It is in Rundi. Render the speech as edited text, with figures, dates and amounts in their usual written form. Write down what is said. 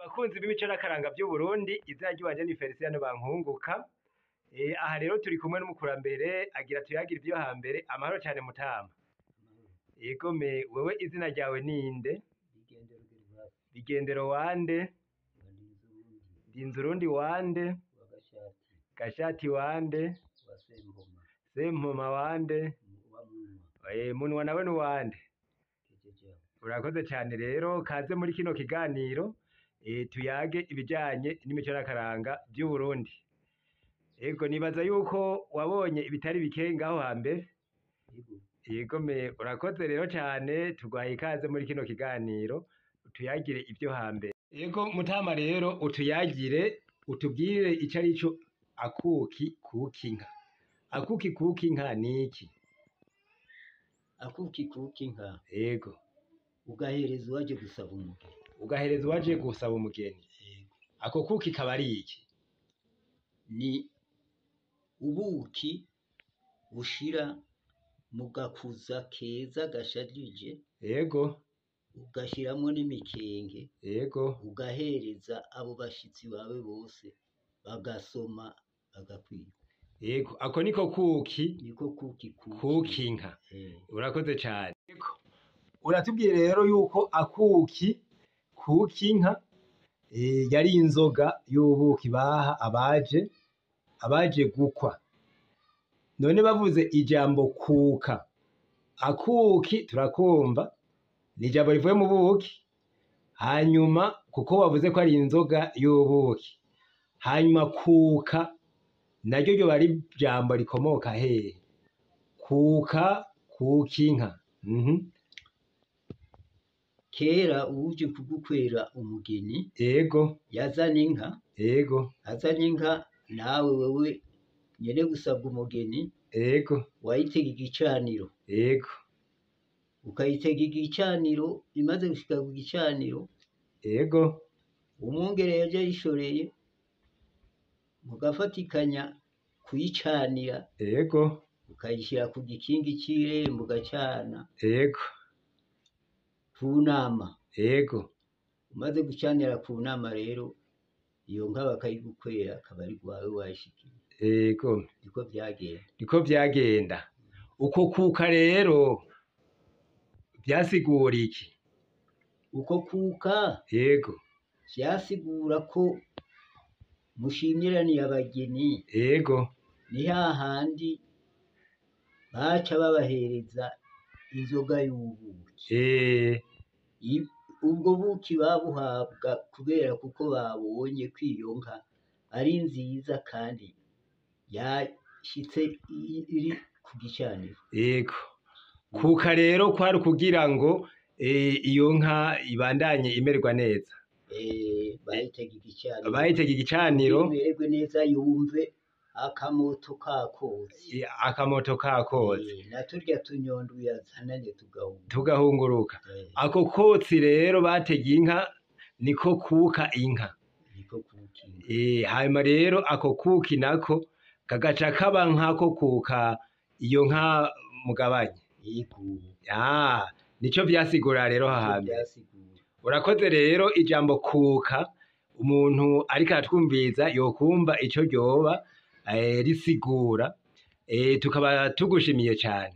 Abakunzi b'imico n'akaranga vy'Uburundi, izina ry'iwanje ni Felicien Bankunguka. Aha rero turi kumwe n'umukurambere agira tuyagire ivyo hambere. Amahoro cane mutama. Yego me wewe izina ryawe ninde? Bigendero Gervase. Bigendero wande? Wa Ndinzurundi. Ndinzurundi wande? Wa Gashati. Gashati wande? Wa Sempoma. Sempoma wande? Wa Munwa. Munwa nawe ni wande? Kejeja. Urakoze cane rero, kaze muri kino kiganiro tuyage ibijanye n'imico n'akaranga vy'Uburundi. Ego nibaza yuko wabonye ibitari bike ngaho hambere. Yego. Yego me urakoze rero cane, tuguhaye ikaze muri kino kiganiro utuyagire ivyo hambere. Yego mutama rero utuyagire, utubwire ico arico akuki kukinka. Akuki kukinka niki? Akuki kukinka. Yego. Ugahereza uwaje gusaba umugeni. Ugahereza uwaje gusaba umugeni. Yego. Ako kuki kaba ari iki? Ni ubuki ushira mu gakuza keza gashajije. Yego. Ugashiramwo n'imikenge. Yego. Ugahereza abo bashitsi bawe bose bagasoma bagakwirwa. Yego, ako niko kuki. Niko kuki kuki. Kukinka. Eh. Urakoze cane. Yego. Uratubwiye rero yuko akuki kukinka yari inzoga y'ubuki baha abaje gukwa. None bavuze ijambo kuka. Akuki turakumva ni ijambo rivuye mu buki. Hanyuma kuko wavuze ko ari inzoga y'ubuki. Hanyuma kuka naryo ryoba ari ijambo rikomoka hehe? Kuka kukinka. Kera uwuje kugukwera umugeni Yego. yazana inka. Yego. Azanye inka, nawe wewe nyene gusabwa umugeni Yego. wayitega igicaniro. Yego. Ukayitega igicaniro, imaze gushika ku gicaniro, Yego. umwungere yaje ayishoreye, mugafatikanya kuyicanira. Yego. Ukayishira ku gikingi c'irembo ugacana. Yego. Ku nama. Yego. Umaze gucanira ku nama rero, iyo nka bakayigukwera, akaba ari rwawe wayishikiye. Yego. Niko vyagenda. Niko vyagenda. Uko kuka rero vyasigura iki? Uko kuka Yego. vyasigura ko mushimiraniye abageni. Yego. Ni hahandi baca babahereza inzoga y'ubuki. Ubwo buki babuhabwa kubera kuko babonye ko iyo nka ari nziza kandi yashitse iri ku gicaniro. Yego. Kuka rero kwari kugira ngo iyo nka ibandanye imererwa neza. Bayitega igicaniro. Bayitega igicaniro. Imererwe neza, yumve akamoto kakotse. Akamoto kakotse. Na turya tunyondo yazananye tugahunga. Tugahunguruka. Ako kotsi rero batega inka niko kuka inka. Niko kuka inka. Hanyuma rero ako kuki nako kagaca kaba nk'ako kuka iyo nka mugabanye. Yego. Ah, nico vyasigura rero Nico hahambere. vyasigura. Urakoze rero, ijambo kuka umuntu ariko aratwumviriza yokumva ico ryoba risigura, tukaba tugushimiye cane.